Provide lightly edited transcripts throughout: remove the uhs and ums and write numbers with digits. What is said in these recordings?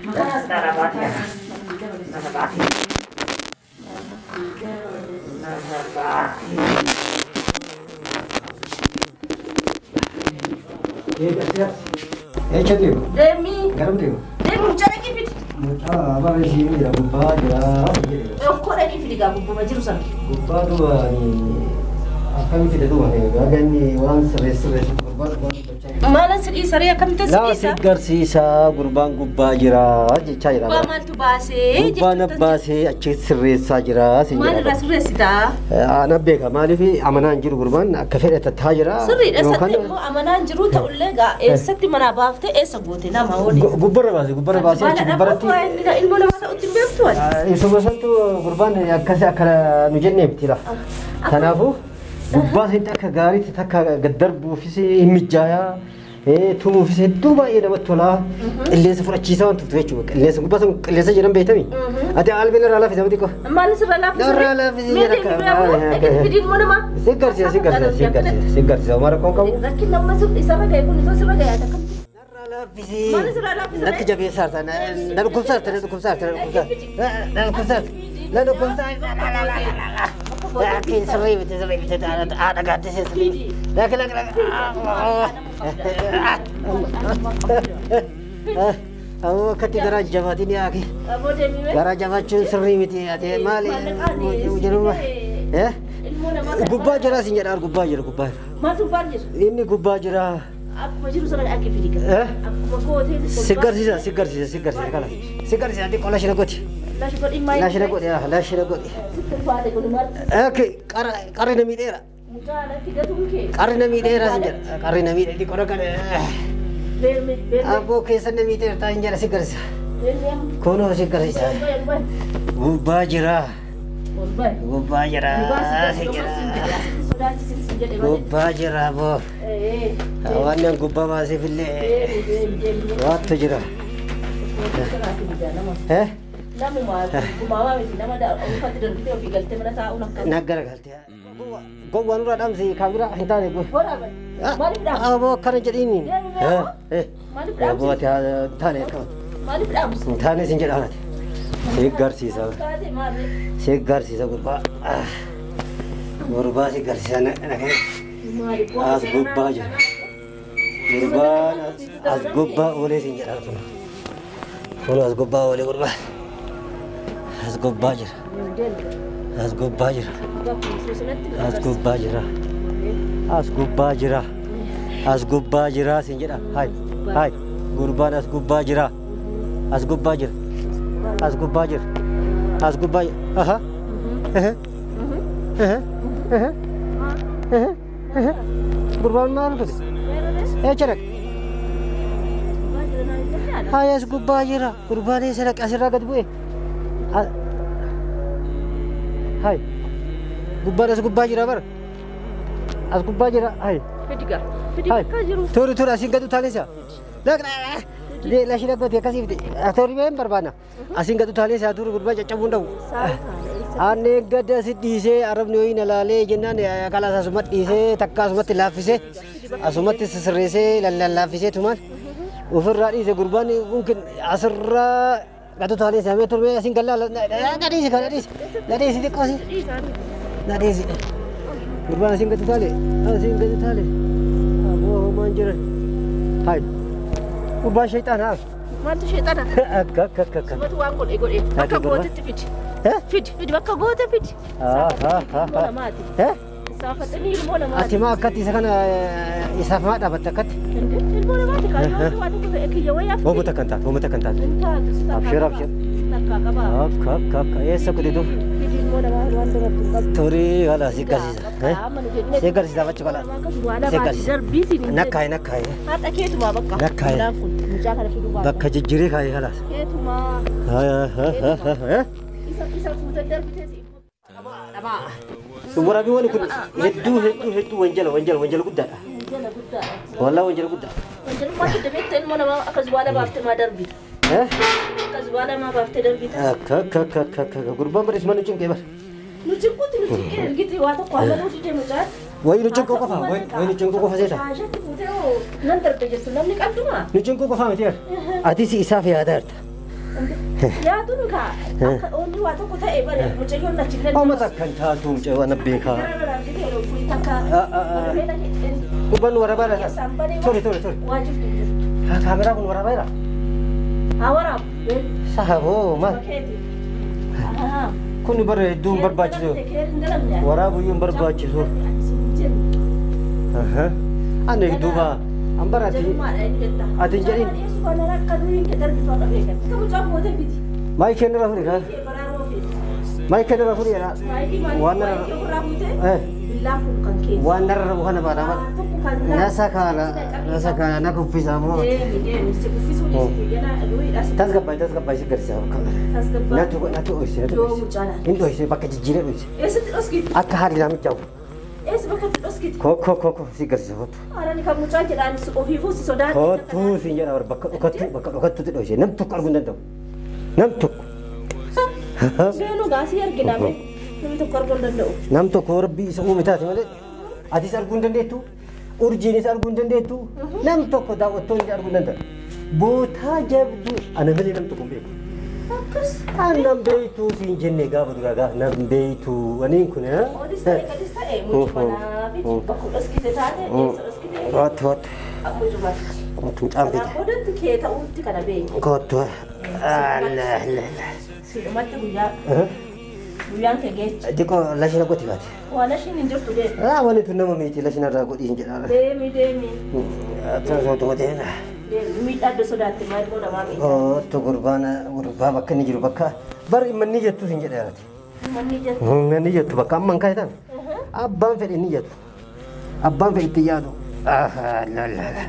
Narra baatee. Narra baatee. Narra baatee. Echa deemu? Deemi. Garam deemu? Deemi mucaa dhaqii fidi. Mucaa abaa ishee jira gubbaa jira. Okkoo dhaqii fidi gaa gubbuma jiru sana. Gubbaa duuba akkamii fide duuba gaaga inni waan sirreessu sirreessu gurbaa gubbaa dubbachaa jira. Maalan si dhiisaree akkamitti si Laa si dhiisa? garsiisaa gurbaan gubbaa jira jechaa jira. Gubbaa maaltu baasee? Gubbaa na baasee achi sirreessaa jira sin Maal irraa jedha. sirreessitaa? Ana beeka maaliif amanaa hin jiru gurbaan akka fedhe tattaa jira. Sirriidha eessatti immoo amanaan jiru ta'ullee gaa eessatti manaa baaftee eessa goote nama waliin? Gubbarra baase gubbarra baasee achi gubbarratti. Ilmoo namaa ta'utti hin beektu ani. Isuma santu gurbaan akkas akka nu jennee miti la. Kanaafuu gubbaa sanitti akka gaariitti takka gad darbuufis hin mijaayaa. Tumuufis hedduu baay'ee namatti tolaa. Qilleensa fudhachiisaa waan turtu jechuudha. Qilleensa gubbaa san qilleensa jedhan beektami. Ati albeen irraa laafisa miti qo. Maal sirra laaffisee? Irraa laaffisee Mee jira deemi bira dhaqee fidi ilmoo namaa. Si garsiisa si garsiisa si garsiisa si garsiisa homaa rakkoon qabu. Rakkin nama isarra ga'e kun isoo sirra ga'e akkamitti? Narraa laaffisee. Maal sirra laaffisee? Natti jabeessaarta na dhukkubsaarta na dhukkubsaarta na dhukkubsaarta na dhukkubsaarta na dhukkubsaarta. Laakiin sirrii miti sirrii miti haadha gaaddisee sirrii miti. Laakiin laakiin laakiin. Ammoo akkatti garaa jabaatiin yaaki. Aboo deemi mee? Garaa jabaachuun sirrii miti ati maali jedhuma. Ilmoo namaa Gubbaa jira sin jedhaan gubbaa jira gubbaa jira. Maaltu gubbaan jira? Inni gubbaa jira. Akkuma jiru sana dhaqee fidi gaa. Akkuma gootee. Si garsiisa si garsiisa si garsiisa kala. Si garsiisa ati qola shina goti. Lashi godhi maayii. Laashina godhi laashina godhi. Sitti ulfaate kun maal? Okay qarri na miidheera. Mucaa natti gatuun kee. Qarri na miidheera sin jedha. Qarri na miidhe qola kana. Deemi deemi. Abboo keessa na miidheera taa hin jedha si garsiisa. Deemi. Kunoo si garsiisa. Ol ba'i. Gubbaa jira. Ol ba'i. Gubbaa jira si jedha. Sodaachisin si jedhe malee. Gubbaa jira aboo. Waan nan gubbaa baaseef illee Deemi deemi deemi. waattu jira. Namuma gumaawaa miti nama uffatti darbitee ofii galtee mana taa'uun akka. Naggara galtee. Gowwaan irraa dhaamsi kaameraa hin taane. Waraabani. Maaliif dhaamsi? Aboo akkana jedhiini. Deemi mee Maaliif dhaamsi? Aboo ati hin taane akkama. Maaliif dhaamsi? Hin taane sin jedha ati. Si garsiisa. Kaatee maali? Si garsiisa gurbaa. Gurbaa si garsiisa na Maaliif? As gubbaa jira. Gurbaan as gubbaa oolee sin jedha kun. Kun as gubbaa oolee gurbaa. As gubbaa jira. As gubbaa jira. As gubbaa jira. As gubbaa jira. As gubbaa jira sin jedha. Hai hai gurbaan as gubbaa jira. As gubbaa jira. As gubbaa jira. As gubbaa jira. Aha. Aha. Aha. Aha. Aha. Aha. Gurbaan maal godhe? Eessa dhaqe? Hai as gubbaa jira. Gurbaan eessa dhaqe? Asirraa gad bu'e. Hai. Gubbaan as gubbaa jira bara. As gubbaa jira. Hai. Fidi gaa. Fidi Hai. bakka jiru. Tori tori asiin gad utaalee isaa. Lashina gooti akkasii fide. Tori been barbaadna. Asiin gad utaalee isaa turu gurbaa caccabuun dhabu. Aanne gad asi dhiisee arabni wayii na laalee jennaan kalaas asumatti dhiisee takka asumatti laaffisee asumatti sisirreessee lallaaffisee tumaan ofirraa dhiise gurbaan mumkin asirraa gad utaalee isaa mee turmee asiin gallaa na dhiisi kana dhiisi na dhiisi xiqqoo si na dhiisi gurbaan asiin gad utaalee asiin gad utaalee aboo homaan jiran hai gurbaan shayxaanaa Maaltu sheexana? Akka akka akka akka Sumatu waan godhe godhe. Bakka gurbaa. gootetti fidi. Eh? Fidi fidi bakka goote fidi. Ah, ah, ah, Ilmoo ah. namaati. Eh? Saafatanii ilmoo namaati. Ati maa akkatti isa kana isaaf maa dhaabatte akkatti? Ilmoo namaati kaayyoo waan tokko ta'e kiyya wayyaa fidi. Hoomata kan taate hoomata kan taate. Hin taatu si takkaa Abshir qabaa. abshir. Si takkaa qabaa. Akka akka akka eessa kuti dur? Fidi ilmoo namaa waan dabartu hin qabdu. Turii haala si garsiisa. Bakka amma nu jennee Si garsiisa achi qala. Akkas waala Si baasi garsiisa. darbii siin hin jedhu. Nakkaaye nakkaaye. Haadha keetumaa bakka. Nakkaaye. Mucaan kun mucaa kana fiduu baata. Bakka jijjiiree kaaye halaas. Keetumaa isa isa fuutee darbitee si. Waraabiiwwan kun hedduu hedduu hedduu wanjala wanjala wanjala guddaadha. Wanjala guddaadha. Wallaa wanjala guddaa. Wanjalummaa fidde beekta ilmoo namaa akkas waala baaftee maa darbita. Akkas waala maa baaftee darbita. Akka akka akka akka akka gurbaan bareessu nu cinqee bara. Nu cinquutti nu cinqee ergiti waa tokko hamma nuti deemu mucaan. Wayi nu cinquu qofa wayi nu cinquu qofa seeta. Shaashatti fuutee hoo nan darbe jettu namni qabdumaa. Nu cinquu qofa miti. Atis isaaf yaadaa jirta. Yaadu kaa akka onni waa tokko ta'e bare mucayyoon achi illee. Amma takkan taatu mucayyoo ana beekaa. Gubbaan waraabaa jira. Tole tole tole. Waa jirtu jirtu. Kaameraa kun waraabaa jira. Haa waraabu. Sahaboo maal? Kun bara hedduu hin barbaachisu. Waraabuyyuu hin barbaachisu. Ani duuba an bara ati hin jedhin. Maayikii irraa fuudhi kaa. Maayikii irraa fuudhi jedha. Waan narra waan narra kana baadha. Nasa kaana nasa kaana na kuffisa moo. Tasgabbaay tasgabbaay si garsiisa. Natu natu dhoyse natu dhoyse. Hin dhoyse bakka jijjiiree dhoyse. Akka haadhi naa mijaa'u. Eessa bakka itti dhoskite? Ko ko ko ko si garsiisa kottu. Haaraan kan mucaa jedhaan ofiifuu si sodaate. Kottu siin jedha bakka dhokattu bakka dhokattutti dhoyse nam tokko arguu hin danda'u. Nam tokko. Seenuu gaasii argina mee namni tokko arguu hin danda'u. Nam tokko rabbii isa uume taate malee atis arguu hin dandeettu urjiinis arguu hin dandeettu nam tokko daawwattoonni arguu hin danda'u. Bootaa jabduu ana malee nam tokko hin beeku. Akkas. Annan beektu siin jenne gaafa duraa gaafa nan beektu aniin kun. Olis ta'e gadis ta'e mucuma fi bakka dhoskite taate eessa dhoskite. Kottu kottu. Mucumatti. Kottu mucaan fide. Boodatti kee ta'uutti kana beeku. Kottu. Allah Allah. Siidhumatti guyyaa. Guyyaan kee geecha. Diqoo lashina goti baate. Waa lashiin hin jirtu deemi. Ah wanni tun nama miti lashina irraa godhi hin jedhaa. Deemi deemi. Tole deemi. Miidhaa adda sodaatte maal immoo namaa miidhaa. Kottu gurbaana gurbaa bakka inni jiru bakka bari manni jettu hin jedhaa. Manni jettu. Manni jettu bakka amma hin kaayitan. Abbaan fedhe inni jettu. Abbaan fedhe itti yaadu. Ah la la la.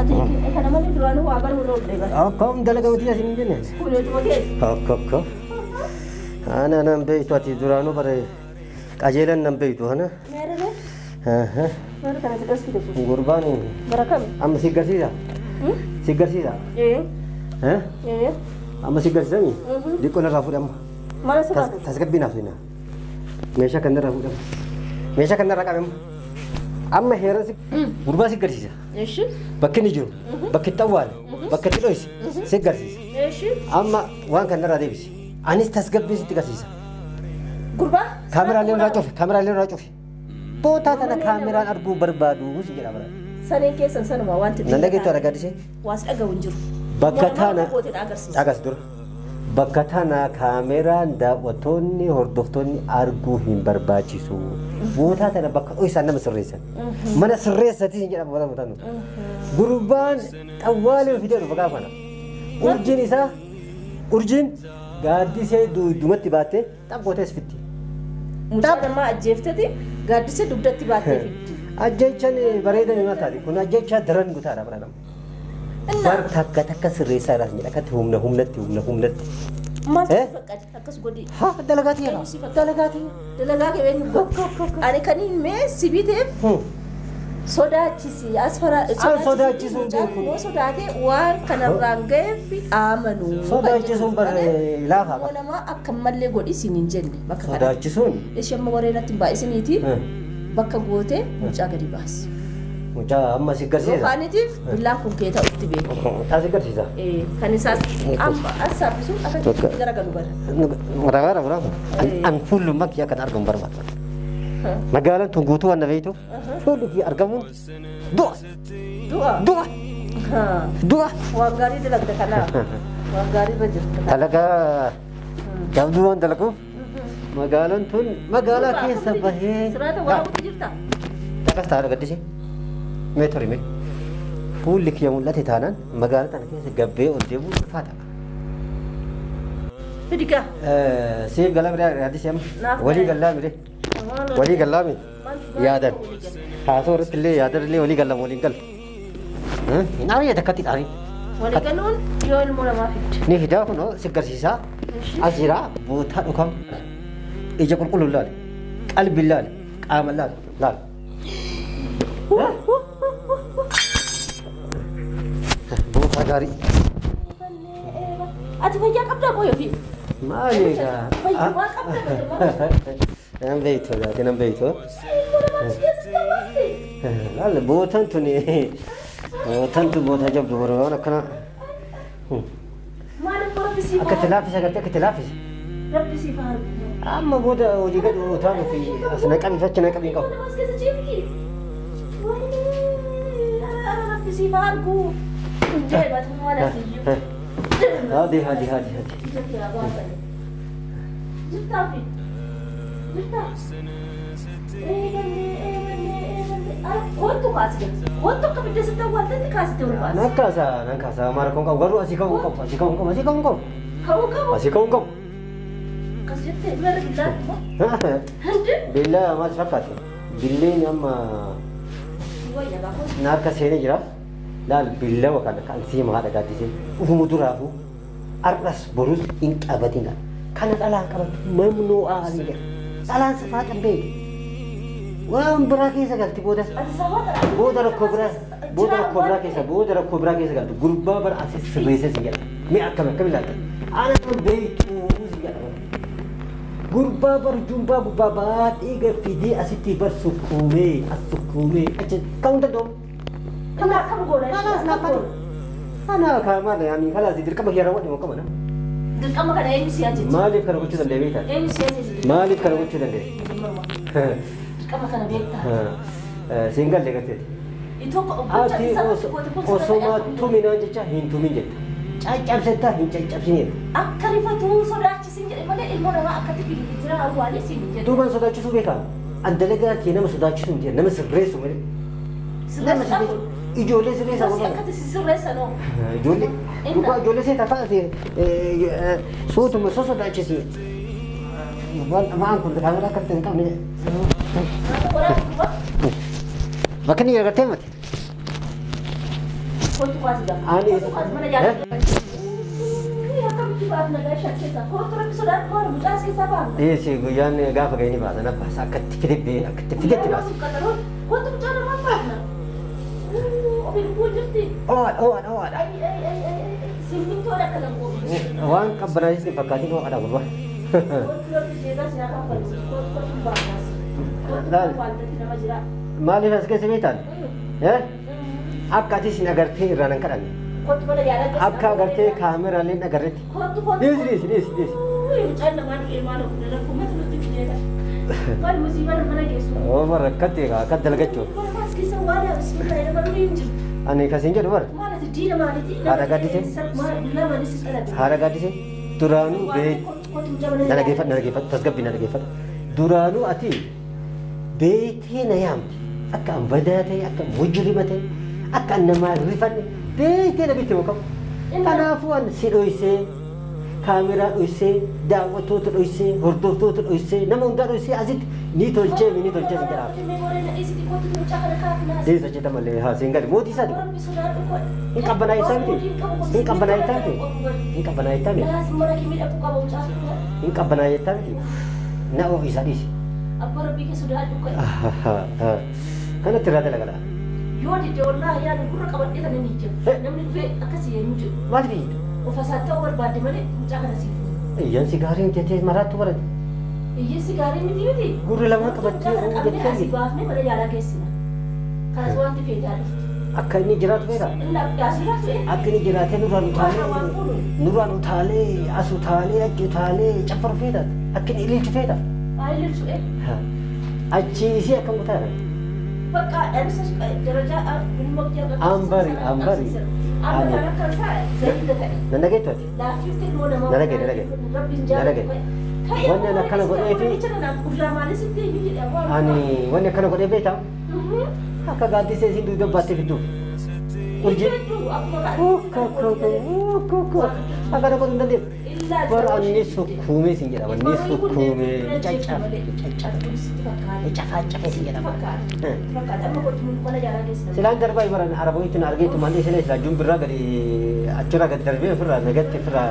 Ati kana malee duraanuu waa baruu dhoofne bara. Akkam dalagaa miti asiin hin jenne. Kun hojii keessa. Akka akka. Ana nan beektu ati duraanuu bare qajeelan nan beektu ana. Meerre. Meerre kana itti dhoskite kun. Gurbaan. Bara kami? Amma si garsiisa. Si garsiisa. Ee. Amma si garsiisami? Diqqoo narraa fuudhi amma. Mana sirraa fuudhi. Tasgabbii naaf seenaa. Meeshaa kan narraa fuudhi amma. Meeshaa kan narraa qabe amma. Amma heeran si gurbaa si garsiisa. Eshi. Bakki inni jiru, bakki itti awwaale, bakki itti dhoyse si garsiisa. Eshi. Amma waan kan narraa deebisi. Anis tasgabbii sitti garsiisa. Gurbaa? Kaameraalee irraa cufi, kaameraalee irraa cufi. Bootaa kana kaameraan arguu barbaadu si jedha bara. Saneen keessan sanuma wanti. Nan dhageettu ara gaddisee? Waas dhaga'u hin jiru. Bakka tana dhagas dura. Bakka tana kaameraan daawwattoonni hordoftoonni arguu hin barbaachisu. Bootaa tana bakka dhoysaan nama sirreessan. Mana sirreessatis hin jedhamu bootaa bootaa nuti. Gurbaan xawwaalee fidee dhufa gaafa kana. Urjiin isaa urjiin gaaddisee duudumatti baattee xabbootees fitti. Mucaa namaa ajjeefteti gaaddisee dugdatti baattee fitti. Ajjechaan bareedan maal taate kun ajjechaa daran gutaadha bara nama. Bar takka takka sirreessaa irraa jedha akkatti humna humnatti humna humnatti. Maal fakkati akkas godhi. Ha dalagaatii yaa dalagaatii. Dalagaa kee eenyu godhu. Ani kan hin mee sibiteef sodaachisi as fara sodaachisuun beeku. Moo sodaatee waan kanarraan ga'eef amanu. Sodaachisuun bar laafa. Moo namaa akka mallee godhi siin hin jenne bakka kana. Sodaachisuun. Ishee amma warreen natti hin baay'isiniiti. Bakka gootee mucaa gadi baasi. Mucaa amma si garsiisa. Yookaanitiif billaan kun kee ta'utti beeku. Mucaa si garsiisa. Kan isaas amma as saaffisuun akka garagalu bara. Waraabaa waraabaa. An fuullu kiyya kan argamu barbaada. Magaalaan tun guutuu waan na beektuuf fuulli kiyya argamuun du'a. Du'a. Du'a. Du'a. Waan gaarii dalagda kanaaf. Waan gaarii irra jirta. Dalagaa jabduu waan dalaguuf magaalaan tun magaalaa keessa bahee. Siraata waraabutti jirta. Akkas ta'a gaddisee. Mee tori mee. Fuulli kiyya mul'ate taanaan magaalaa tana keessa gabbee ol deemuun ulfaata. Fidigaa. Siif galaa miree gaddisee amma. Walii galaa miree. Walii galaa mi? Yaadan. Haasoo irratti illee yaadan illee walii galama waliin galu. Hin aariya takkatti dhaarii. Walii galuun yoo ilmoo namaa fidde. Ni fidaa kunoo si garsiisaa. As jira bootaa dhukam. Ija qulqulluu laale. Qalbii laale. Qaama laale. Laale. Bootaa gaarii. Ati fayyaa qabdaa qoyoo fi? Maali egaa? Fayyummaa qabdaa. Nan beektu gaati nan beektu. Laale bootaan tuni bootaan tun bootaa jabdu waan akkana. Maaliif rabbi siif Akka itti laaffise agartee akka itti laaffise. Rabbi siif haa argu. Amma booda hojii gad utaaluu fi as naqamii fi achi naqamii hin qabu. Nama as keessa ciifti. Wayii rabbi siif haa argu. Deematu maal asiyyuu. Haadi haadi haadi haadi. Ija kee haa baasani. Jirtaa fi jirtaa. Eegalee eegalee eegalee. Kottu kaasite. Kottu akka bidda sitti awwaaltetti kaasite ol baasi. Nan kaasa nan kaasa maara kun qabu garuu asii ka'uu hin qabu asii ka'uu hin qabu asii ka'uu hin qabu Ka'uu qabu. asii ka'uu hin qabu. Akkas jettee dura billaatti moo? Hindi. Billaa maal fakkaate? Billeen amma Wayya gaafa. na harka seenee jira. Laal billawa kana kan siima haadha gaaddisee ufumu duraafu har'as borus hin qabatin kana. Kana dhalaan qabatu mamnu'aa ni jedha. Dhalaan safaa kan beeku. Waan biraa keessa galti booda. Ati sabaa kana. Booda rakkoo biraa booda rakkoo biraa keessa booda rakkoo biraa keessa galti. Gurbaa bara asii sirreessee si jedha. Mee akkam akkam ilaalta? Ana nama beektuu si jedha. Gurbaa bar jumbaa gubbaa baadhee gad fidee asitti bar sukkuumee as sukkuumee achi ka'uu hin danda'u. Kana akkam goona? Kalaas naaf Ana kaamaadha yaani kalaas dirqama kiyya raawwadhe moo qabana? Dirqama kana eenyu si ajaje? Maaliif kana gochuu danda'e beektaa? Eenyu si ajaje? Maaliif kana gochuu danda'e? Dirqama kana beektaa? Siin galle garteeti. Itoo Ati osoma tuminaan jecha hin tumin jetta. Caccabsetta hin caccabsin jetta. Akka rifatuu sodaachisin jedhe malee ilmoo namaa akkatti fidu jira awwaalee siin jedhe. Duubaan sodaachisuu beekaa? An dalagaa kee nama sodaachisuu miti nama sirreessu malee. Nama sirreessu. Ijoollee sirreessaa Akkasi godhan. akkatti si sirreessanoo. Ijoollee dhugaa ijoollee seeta taate sootuma sosodaachisi. Waan waan kun kaameraa akka hin qabne. Waraabni duuba Bakka inni agartee mati. kottu kaasi gaafa. Ani Kottu kaasi mana yaala. Akkamitti baafna gaashaa keessaa? Kottu rabbi sodaadhu maal mucaas keessaa baafna. Dhiyeessi guyyaan gaafa ga'e ni baasa na baasa akkatti fide akkatti fidetti baasa. Kottu mucaa namaa baafna. Ofii lubbuu jirti. Owaadha owaadha owaadha. Ay ay ay ay simmintoon akka nan gootu. Waan qabbanaayis hin fakkaatin owaadha gurbaa. Kottu rabbi jeedaa si haa kanfalu. Kottu kottu baafnaas. Kottu Laal. waantatti nama jira. Maaliif as keessa beektaan? Akka atis hin agartee irraa nan kadhanne. Kottu mana yaalaa keessa. Akka agartee kaameraalee hin agarretti. Kottu kottu. Dhiisi dhiisi dhiisi dhiisi. Mucaan namaa dhufe maal of rakkumatu nutti fideera. Maal musiibaa mana geessu. Ooma rakkatti egaa akka dalagachuu. Maas keessa waan bismillah nama dhufe hin jirtu. Ani kasiin jedhu bara. Maal ati diina maaliiti? Haadha gaaddisee? Lamanis dhalate. Haadha gaaddisee duraanuu bee na dhageeffadhu na dhageeffadhu tasgabbii na dhageeffadhu. Duraanuu ati beektee na yaamte akka an badaa ta'e akka mujrima ta'e akka an namaa rifanne beektee na bitte qabu. Kanaafuu an si dhoysee kaameraa dhoysee daawwattoota dhoysee hordoftoota dhoysee nama hundaa dhoysee asitti ni tolchee ni tolchee si jedhaaf. Dhiisa jetta malee haa siin gadi mootii isaati. Hin qabbanaa'essaa miti. Hin qabbanaa'essaa miti. Hin qabbanaa'essaa miti. Hin qabbanaa'essaa miti. Na ho'isa dhiisi. Abbaa rabbii kee sodaadhu qabu. Kanatti irraa dalagala. Yoo didde wallaahi yaada gurra qabadhee kana ni jira. Namni dhufee akkasii yemmuu jedhu. Maal fayyadu? Of isaa ta'uu barbaadde malee mucaa kana siif fuudhu. Iyyansi gaariin jettee maraattu barate. Hiyyeessi gaarii miti miti. Gurri lamaan qabattee Mucaa kana qabnee jettee asii baafnee mana yaalaa geessina. Kanas wanti feetee haa dhuftu. Akka inni jiraatu feeta. Inni asirraa ture. Akka inni jiraatee nurraan utaalee nurraan utaalee as utaalee achi utaalee caffaru feeta. Akka inni ililchu feeta. Maal ililchu Achi isii akkam utaala? Bakka dhabisa darajaa dhimma Ambari, ambari. Amma kan akka isaa zayita ta'e. Nan dhageettu ati? Laaffifte ilmoo namaa. Na dhagaye, na dhagaye. Rabbiin Na dhagaye. jaalatu. Wanni ani akkana godhee fi- Ani wanni akkana godhee beektaa? Akka gaaddisee isiin dugda baattee fidduuf. Urjii. Akkana godhuu hin dandeessu. Bara anni sukkuumee siin jedhama. Inni sukkuumee caccafe caccafe cafee siin jedhama. Silaan darbaa baran araboitti na argeetu malee sila silaa jumbirraa gadi achirraa gadi darbee ofirraa nagatti ofirraa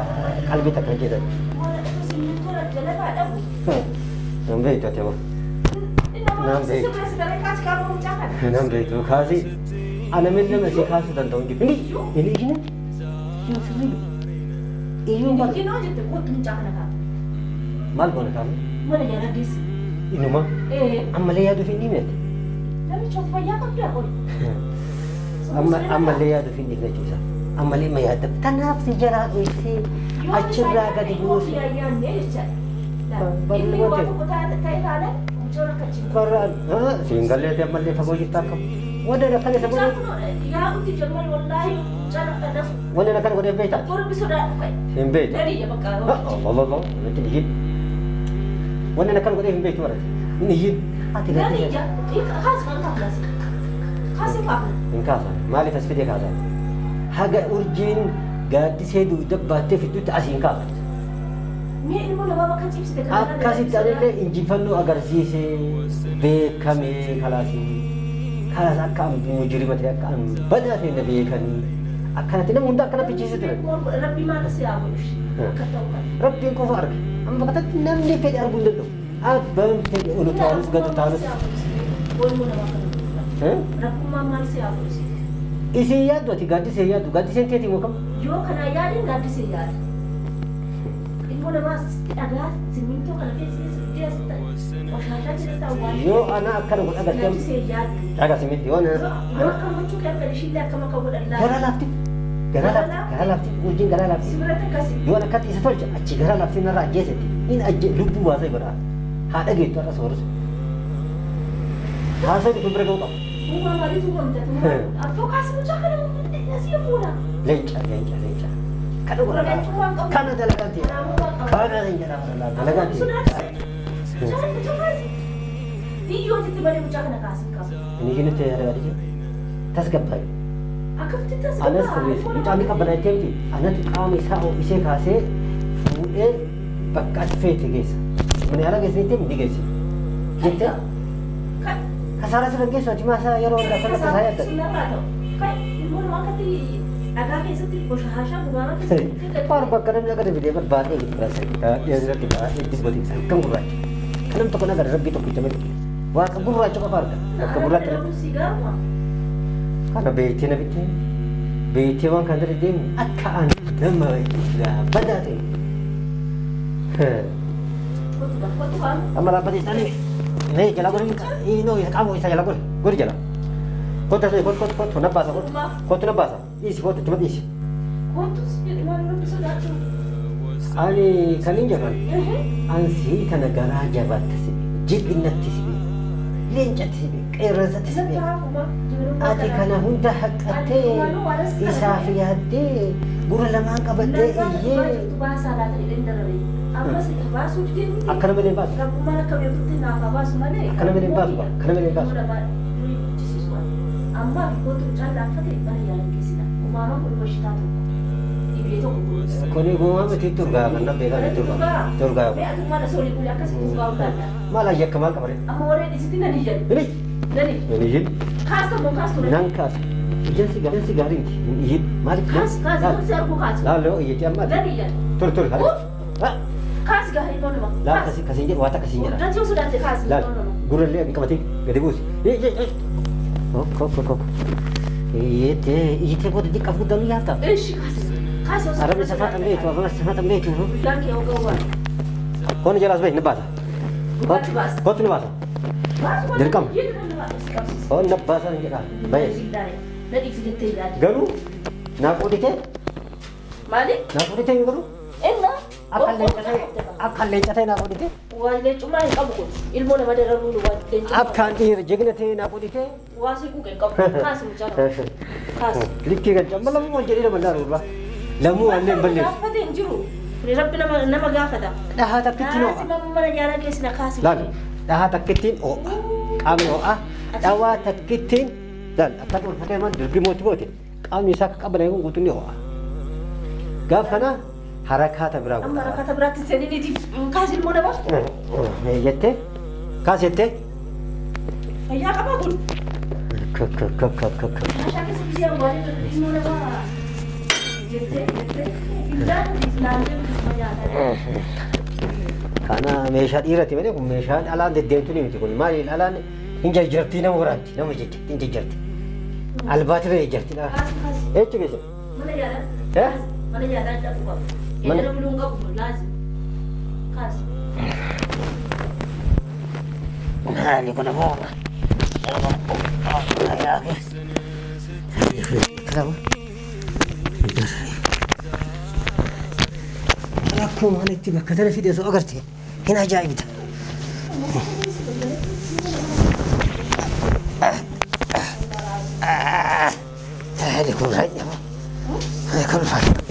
qalbii takka jedhan. Nan beektu ati amma. Nan beektu. Nan beektu kaasii. Ana min nama si kaasuu danda'u hin jiru. Inni inni iyyina. Iyyuu sirrii. Iyyuun bara maal goona kaafne? Inuma ammallee yaaduuf hin dhiibne. Ammallee yaaduuf hin dhiibne jechuudha. Ammallee ma yaadda. Tanaaf si jalaa dhoysee achirraa gadi buusu. Inni waa tokko ta'e taanaan mucaan akka jiru. Barraan siin galleetii ammallee fagoo jirta akkam. Wanda akkana isa godhe. Yaa'utti jirman wallaahi mucaan akka nafu. Wanda akkana godhee beektaa? Torbi sodaadhu ka'e. Hin beektu. Nani bakka. Allah Allah natti iyyin. Wanda akkana godhee hin beektu barate. Inni iyyin. Ati Nani ija kaas kan kaafnas. Kaas hin kaafne. Hin kaasan. Maaliif as fidee kaasan? Haga urjiin gaaddisee dugda baattee fidduutti asii hin kaasan. Mee ilmoo namaa bakka ciibsite kana. Akkasitti anillee injifannoo agarsiise beekame kalaasii. Kalaas akka an mujrima ta'e akka an badaa ta'e na beekanii akkanatti nama hunda akkana fichiise ture. Rabbi maal si haa godhu akka ta'u kana. Rabbiin qofa arga. Amma bakkatti namni fedhe arguu hin danda'u. Abbaan fedhe ol taanus gad taanus. Ilmoo namaa kana. Rabbummaan maal si haa godhu? Isin yaaddu ati gaaddisee yaaddu gaaddiseen teetii moo kam? Yoo kana yaadin gaaddisee yaada. Ilmoo namaas dhagaa simmintoo kana keessa qoshaashaa keessa awwaalee. Yoo ana akkana godha agartee. Gaaddisee yaaddu. Dhagaa simminti yoo ana. Yoo akkam gochuu kee akka ishiillee akkam akka godhan laata. Garaa laafti. Garaa laafti. Garaa laafti. Urjiin garaa laafti. Sibiratti akkasi. Yoo ana akkatti isa tolcha achi garaa laafti narraa ajjeesetti. Inni ajje lubbuu baasee godha. Haadha geettu har'a soorus. Haasawni kun bira ga'uu qaba. Uumaa maaliitu uumamte? Abboo kaasi mucaa kana asii fuula. Leenca leenca leenca. Kana godha. Kana dalagaan ta'e. Kana hin jedhamu dalagaan ta'e. Iyyootitti malee mucaa kana kaasii qaba. Inni jinutti yaada tasgabbaa'e. Akkamitti tasgabbaa'e? Anas sirreessa. Mucaan ni qabbana jettee miti. Anatu qaama isaa ho'isee kaasee fuudhee bakka ati feete geessa. Mana yaala geessanitti ni geessi. Jettee kasaara sirra geessu ati maasaa yeroo hundaa kana kasaa yaadda. Dhagaa keessatti qoshaashaa gubaraa keessatti. Faar bakka namni akka fidee barbaadee itti biraasa. Dhiyeessirratti baay'ee dibbooti kan gurraacha. Kan namni tokko nagar rabbii tokkicha malee. Waaqa gurraacha qofa arga. Bakka gurraacha. Kana beektee na bittee beektee waan kana irra deemu akka an nama badaa ta'e. Amma dhaabbatee isaanii mee jala godhi inoo qaama isaa jala godhi godhi jala. Kottu asii kottu kottu kottu na baasa kottu kottu na baasa dhiisi kottu ittuma dhiisi. Ani kan hin jedhan ansii kana garaa jabaatti si beeku jilbinnatti si beeku leencatti si beeku qeerransatti si beeku. Ati kana hunda haqqattee isaaf yaaddee gurra lamaan qabattee iyyee. Akkana malee hin baasu. Akkana malee hin baasu. Akkana malee hin baasu. Amma kootu mucaan laaffate mana yaalan keessidha. Uumamaan kun bashitaa tokko. Dhibee tokko kun. Kuni uumamaa miti turgaa kan na beekan turgaa. Turgaa. Mee ati maal asoo olii bulee akkasii turgaa ulfaata. Maal ayya akka maal qabare? Amma warreen isitti nan iyyan. Ini. Nani. Nan iyyin. Kaasta moo kaastu? Nan kaasa. Ijjansi gaarii gaarii miti. Hin iyyin. Maaliif? Kaas kaas si arguu kaas. Laaloo iyyiti amma. Nan iyyan. Turi turi. Kaas gaarii ilmoo nama. Laal kasi kasiin jedhu waa takka siin jedha. Gurratti yoo sodaatte kaas. Laal gurrallee hin qabatin gadi buusi. Kok kok kok. Iyyitee iyyitee booda diqqaaf guddaan yaafta. Ishi kaas. Kaas yoo Arabni safaa beektu afaan safaa beektu. Guddaan kee hoggaa waan. Koon jalaas bahi ni baasa. Kootu ni baasa. Dirqama. Koon na baasa ni jedha. Bahe. Garuu naa qooditee. Maali? Naa qooditee hin garuu. Inna. Akka leenca ta'e naa qooditee. Waan leencummaa hin qabu kun ilmoo nama dararuun waan leencummaa. Akkaan dhiira jigna ta'e naa qooditee. Waa si quuqe hin qabu. Kaasi mucaa kana. Kaasi. Likkii kan amma lamuu wal jedhee nama laalu irraa. Lamuu waan hin balleessu. Gaafate hin jiru. Rabbi nama gaafata. Dhahaa takkittiin ho'a. Kaasi mana yaalaa keessina kaasi. Laal dhahaa takkittiin ho'a. Qaamni ho'a. Dhawaa takkittiin laal akkatti ol fatee maal dirbii mootii goote qaamni isaa akka qabana kun guutuun ni ho'a. Gaaf kana harakaata biraa godha. Amma harakaata biraatti seeniniitiif kaasi ilmoo namaa. Jettee kaasi jettee. Fayyaa qabaa kun. Kak kak kak kak kak. Meeshaa keessa biyya awwaalee ilmoo namaa jettee jettee bildaan laallee bilisuma nyaataa. Kana meeshaa dhiirati malee kun meeshaa dhalaan deddeemtu ni miti kun maali dhalaan hin jajjartii nama waraanti nama jajjarti hin jajjarti. Albaatirra jajjarti dha. Eechu keessa? Mana yaalaa. Mana yaalaa dhaquu qabu. Mana buluun qabu laazim. Kaasi. Maali kun ammoo. Kenapa? Akkuma waan itti bakka tana fide osoo agarte hin ajaa'ibda. Hali kun raajama. Kolfaa.